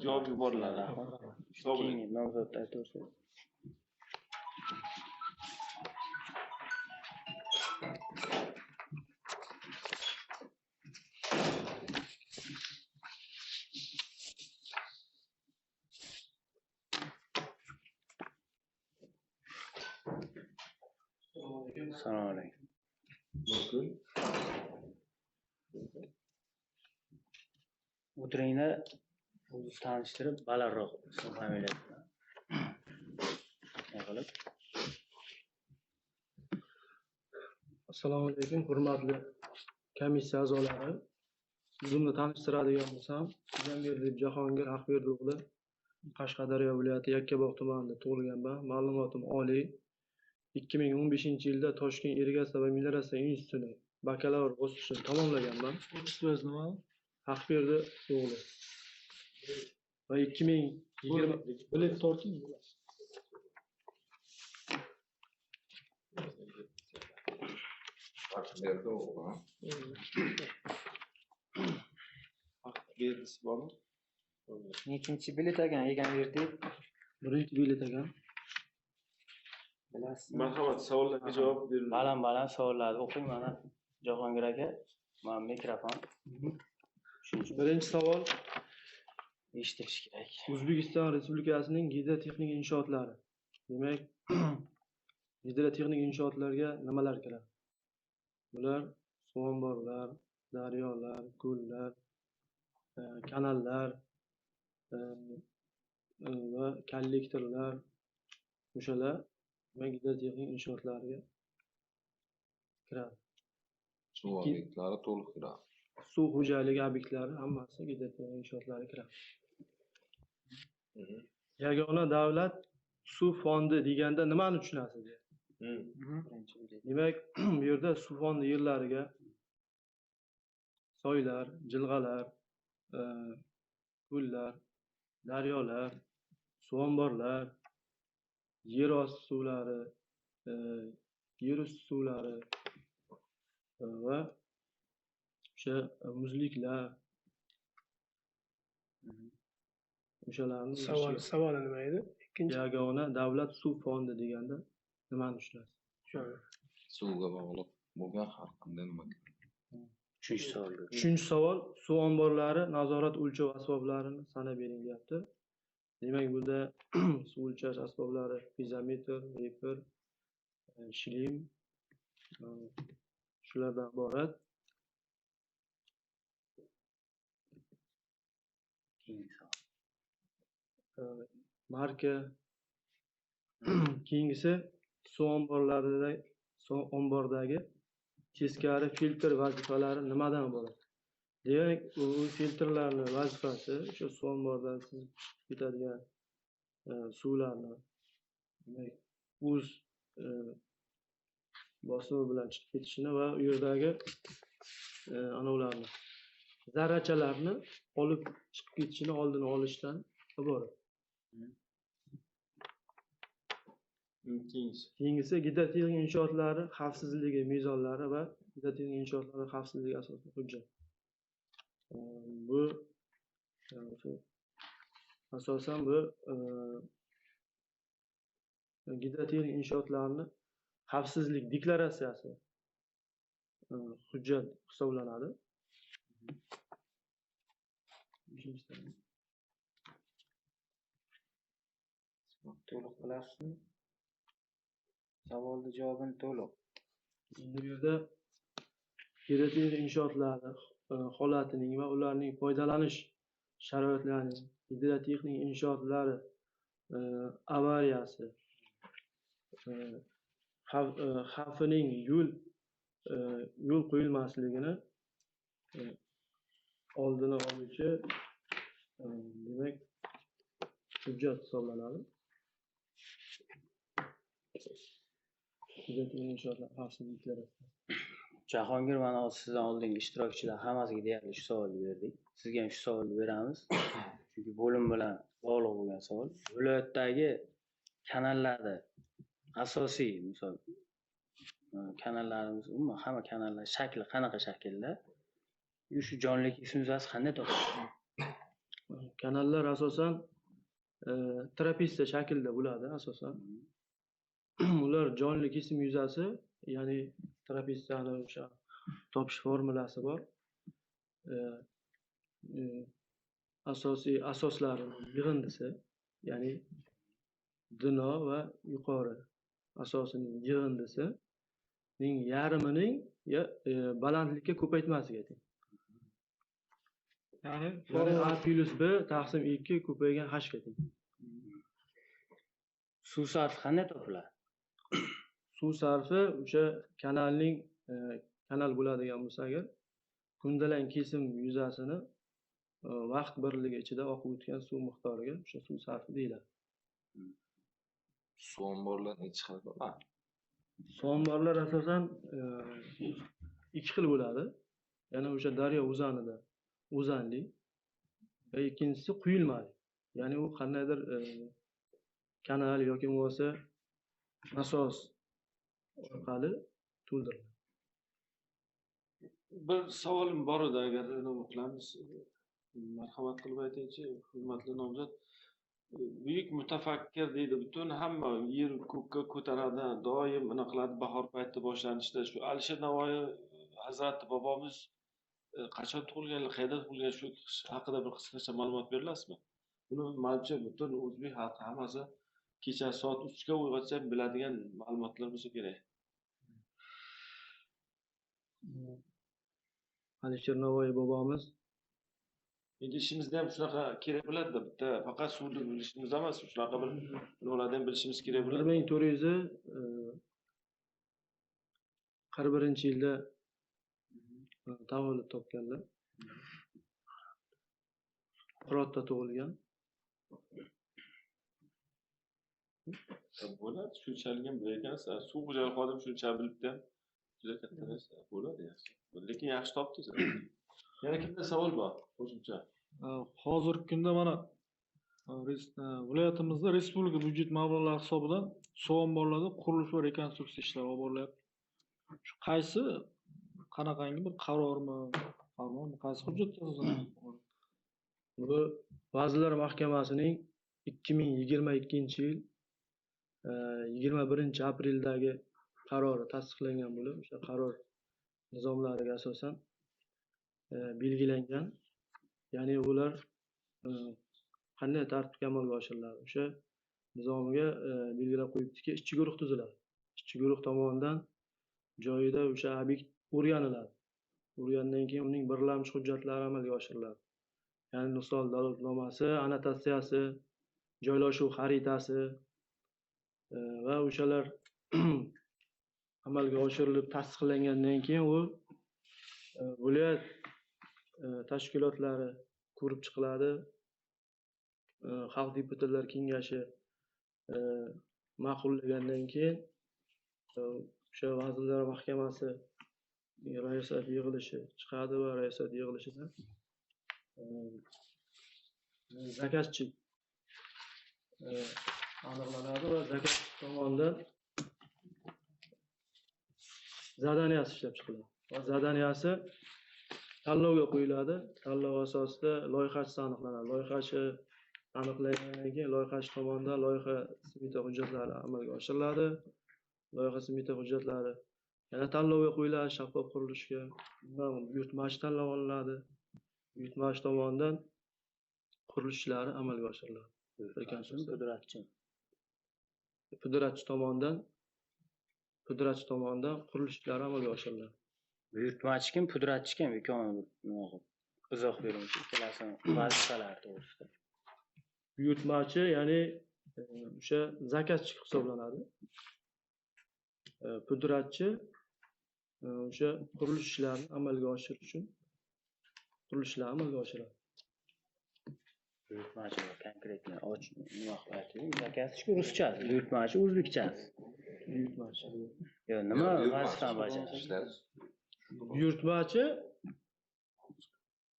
javob yuboriladi. Keyingi nomzodni aytaversangiz. Assalomu alaykum. Mumkin. O'tiringlar, o'zingizni tanishtirib, balandroq ism familiyangizni qilib. Assalomu alaykum, hurmatli komissiya a'zolari. O'zimni tanishtiradigan bo'lsam, Jamberdiyev Jahongir Haqberdi o'g'li, Qashqadaryo viloyati Yakkabog' tumanida tug'ilganman. Ma'lumotim oliy. 2015-yilda Toshkent irrigatsiya va melioratsiya institutini bakalavr bosqichini tamomlaganman. Отчествоngiz nima? Haqberdi o'g'li. Va 2020 20 Bilet torting. Berdi o'g'lim. Vaqt berdisi bormi? Nechinchi bilet ekan Egamberdi? Birinchi bilet ekan. Bilasizmi? Marhamat, savollarga javob berildi. Baland baland savollarni o'qing mana Jahongir aka. Mana mikrofon. Birinchi savol eshitilishi kerak. O'zbekiston Respublikasining gidrotexnik inshootlari. Demak, gidrotexnik inshootlarga nimalar kiradi? Bular suv omborlar, daryolar, ko'llar, kanallar va kollektorlar, o'shalar demak gidrotexnik inshootlarga kiradi. Suv obyektlari to'liq kiradi. Suv xo'jaligi obyektlari hammasi gidrotexnik inshootlarga kiradi. Yagona davlat suv fondi deganda nimani tushunasiz? Demak, bu yerda suv fondi yerlariga soylar, jilg'alar, ko'llar, daryolar, suv omborlar, yer osti suvlari, yer usti suvlari va o'sha muzliklar, o'shalarni Savoli nima edi? Ikkinchi yagona davlat suv fondi deganda nimani tushunasiz? Suvga bog'liq bo'lgan har qanday nima. Uchinchi savol. Uchinchi savol, suv omborlari nazorat o'lchov asboblarini sanab bering deyapti. Demak, bunda suv o'lchash asboblari piezometr, reper, shlim, shulardan iborat. Keyingi savol. Marka. Keyingisi suv omborlarida, suv ombordagi teskari filtr vazifalari nimadan iborat? Demak, u filtrlarning vazifasi o'sha suv omboridan sizib chiqib ketadigan suvlarni demak o'z bosimi bilan chiqib ketishini va u yerdagi anavlarni, zarrachalarni olib chiqib ketishini oldini olishdan iborat. Keyingisi gidrotexnik inshootlari xavfsizligi mezonlari va gidrotexnik inshootlari xavfsizligi asosli hujjat. Bu asosan bu gidrotexnik inshootlarni xavfsizlik deklaratsiyasi hujjat hisoblanadi. To'liq bilasizmi? Savolning javobini to'liq. Endi bu yerda gidrotexnik inshootlari holatining va ularning foydalanish sharoitlarining, gidrotexnik inshootlari avariyasi xavfining yo'l qo'yilmasligini oldini oluvchi demak hujjat hisoblanadi. Jahongir, mana hozir sizdan oldingi ishtirokchilar hammasiga deyarli shu savolni berdik. Sizga ham shu savolni beramiz. Chunki bo'lim bilan bog'liq bo'lgan savol. Viloyatdagi kanallarda asosiy, misol, kanallarimiz, umuman hamma kanallar shakli qanaqa shaklda? Shu jonli kesim yuzasi qanday topiladi? Kanallar asosan trapesiya shaklida bo'ladi asosan. Ular jonli kesim yuzasi, ya'ni trapeziyani o'sha topish formulasi bor. Asosiy asoslarining yig'indisi, ya'ni dino va yuqori asosining yig'indisining yarmining balandlikka ko'paytmasiga teng. Ya'ni A plus B taqsim 2 ko'paygan h ga teng. Suv sarfi qanday topiladi? Suv sarfi o'sha kanalning kanal bo'ladigan bo'lsa agar kundalang kesim yuzasini vaqt birligi ichida oqib o'tgan suv miqdoriga o'sha suv sarfi deyiladi. Suv omborlari necha xil bo'ladi? Suv omborlar asosan ikki xil bo'ladi. Ya'ni o'sha daryo o'zanida o'zanli va ikkinchisi quyilmali. Ya'ni u qandaydir kanal yoki bo'lmasa nasos orqali to'ldiriladi. Bir savolim bor edi, agar nima qilamiz, marhamat qilib aytingchi, hurmatli nomzod. Buyuk mutafakkir deydi, butun hamma yer ko'kka ko'taradi, doim nima qiladi, bahor payti boshlanishda shu Alisher Navoiy hazrati bobomiz qachon tug'ilganlar, qayerda tug'ilgan, shu haqida bir qisqacha ma'lumot berilasizmi? Buni manimcha butun o'zbek xalqi hammasi kecha soat 3 ga uyg'otsa ham biladigan ma'lumotlar bo'lsa kerak. Alisher Navoiy bobomiz endi ishimizda ham shunaqa kerak bo'ladi-da, bitta faqat suvni bilishimiz emas, shunaqa bir nimalarni ham bilishimiz kerak bo'ladi. 1441-yilda tavallud topganlar. Hirotda tug'ilgan. Bo'ladi, shunchalik ham bilar ekansiz. Suv xo'jaligi xodimi shuncha bilibdi ham. Juda katta narsa bo'ladi, yaxshi. Lekin yaxshi topdingiz. Yana kimda savol bor qo'shimcha? Hozirgi kunda mana viloyatimizda respublika byudjet mablag'lari hisobidan suv omborlarida qurilish va rekonstruksiya ishlari olib borilyapti. Shu qaysi qanaqangi bir qarormi, farmonmi, qaysi hujjatga asosan? Bu Vazirlar Mahkamasining 2022-yil 21-apreldagi qarori tasdiqlangan bo'lib, o'sha qaror nizomlariga asosan belgilangan. Ya'ni ular qanday tartibda amalga oshiriladi? O'sha nizomga belgilab qo'yibdiki, ishchi guruh tuziladi. Ishchi guruh tomonidan joyida o'sha obyekt o'rganiladi. O'rgandan keyin uning birlamchi hujjatlari amalga oshiriladi. Ya'ni misol dalolatnomasi, annotatsiyasi, joylashuv xaritasi va o'shalar amalga oshirilib tasdiqlangandan keyin u viloyat tashkilotlari ko'rib chiqiladi. Xalq deputatlar kengashi ma'qullagandan keyin o'sha Vazirlar Mahkamasi rayosat yig'ilishi chiqadi va rayosat yig'ilishida zakazchi aniqlanadi va zakazchi tomonidan zadaniyasi ishlab chiqiladi. Va zadaniyasi tanlovga qo'yiladi. Tanlov asosida loyihachisi aniqlanadi. Loyihachi aniqlangandan keyin loyihachi tomonidan loyiha smeta hujjatlari amalga oshiriladi. Loyiha smeta hujjatlari yana tanlovga qo'yiladi, shaffof qurilishga. Undan buyurtmachi tanlab olinadi. Buyurtmachi tomonidan qurilish ishlari amalga oshiriladi. Pudratchi. Pudratchi tomonidan qurilish ishlari amalga oshiriladi. Buyurtmachi kim, pudratchi kim? Ikkovini nima qilib izoh bering, ikkalasini vazifalari to'g'risida. Buyurtmachi, ya'ni o'sha zakazchi hisoblanadi. Pudratchi o'sha qurilish ishlarini amalga oshirish uchun qurilish ishlarini amalga oshiradi. Buyurtmachi konkretni och nima qilib ayting? Zakazchi ruschasi, buyurtmachi o'zbekchasi. Buyurtmachi. Yo, nima vazifani bajaradi? Buyurtmachi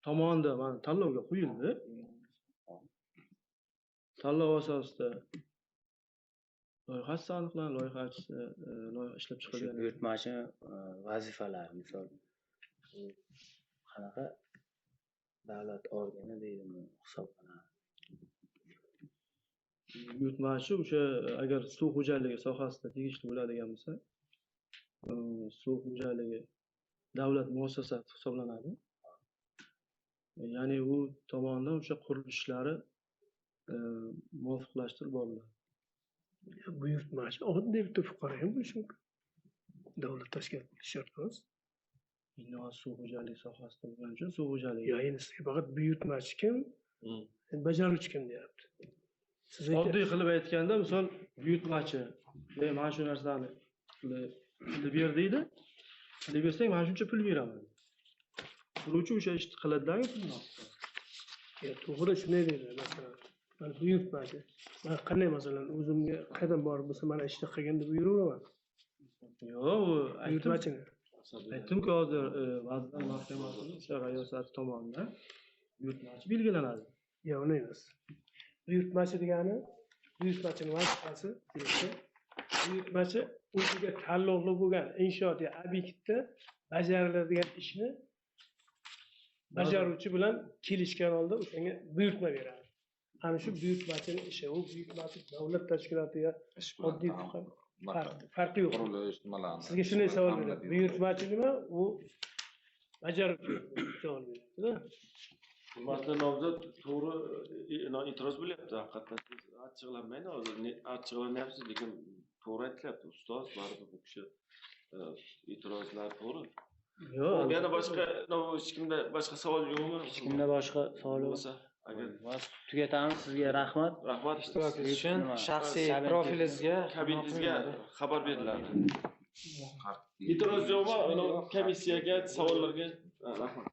tomonidan mana tanlovga qo'yildi. Tanlov asosida loyihasi aniqlanadi, loyihachisi loyiha ishlab chiqilgan. Buyurtmachi vazifalari, misol qanaqa davlat organi deydimi hisoblanadi? Buyurtmachi o'sha agar suv xo'jaligi sohasida tegishli bo'ladigan bo'lsa, suv xo'jaligi davlat muassasasi hisoblanadi. Ya'ni u tomonidan o'sha qurilish ishlari muvofiqlashtirib boriladi. Buyurtmachi oddiy bitta fuqaro ham bo'lishi mumkin. Davlat tashkiloti bo'lishi shart emas. Endi suv xo'jaligi sohasida bo'lgani uchun suv xo'jaligi. Yo, endi sizga faqat buyurtmachi kim, bajaruvchi kim deyapti. Siz oddiy qilib aytganda, misol buyurtmachi, mana shu narsani qilib ber deydi. Qilib bersang mana shuncha pul beraman. Quruvchi o'sha ishni qiladi-da, pulni oladi. Ya, to'g'ri shunday deydi, masalan. Mana buyurtmachi. Men qanday masalan o'zimga qayerdan borib bo'lsa mana ishni qilgin deb buyuraveraman. Yo'q, u buyurtmachini. Aytdimku hozir Vazirlar Mahkamasining o'sha rayosati tomonidan buyurtmachi belgilanadi. Yo'q, uni emas. Buyurtmachi degani, buyurtmachini vazifasi, buyurtmachi o'ziga taalluqli bo'lgan inshoot yo obyektda bajariladigan ishni bajaruvchi bilan kelishgan holda o'shanga buyurtma beradi. Ana shu buyurtmachini ishi, u buyurtmachi davlat tashkiloti yo oddiy farqi yo'q. Qurilish nimalarni. Sizga shunday savol beradi. Buyurtmachi nima? U bajaruvchi savol beradi. Hurmatli nomzod, to'g'ri e'tiroz bo'lyapti haqiqatdan. Siz achchiqlanmaydi hozir, achchiqlanyapsiz, lekin to'g'ri aytilyapti ustoz, baribir bu kishi e'tirozlar to'g'ri. Yo'q. Yana boshqa hech kimda boshqa savol yo'qmi? Hech kimda boshqa savol yo'q. Bo'lmasa, agar tugatamiz, sizga rahmat. Rahmat. Ishtirokingiz uchun shaxsiy profilingizga, kabinetingizga xabar beriladi. E'tiroz yo'qmi? Komissiyaga, savollarga rahmat.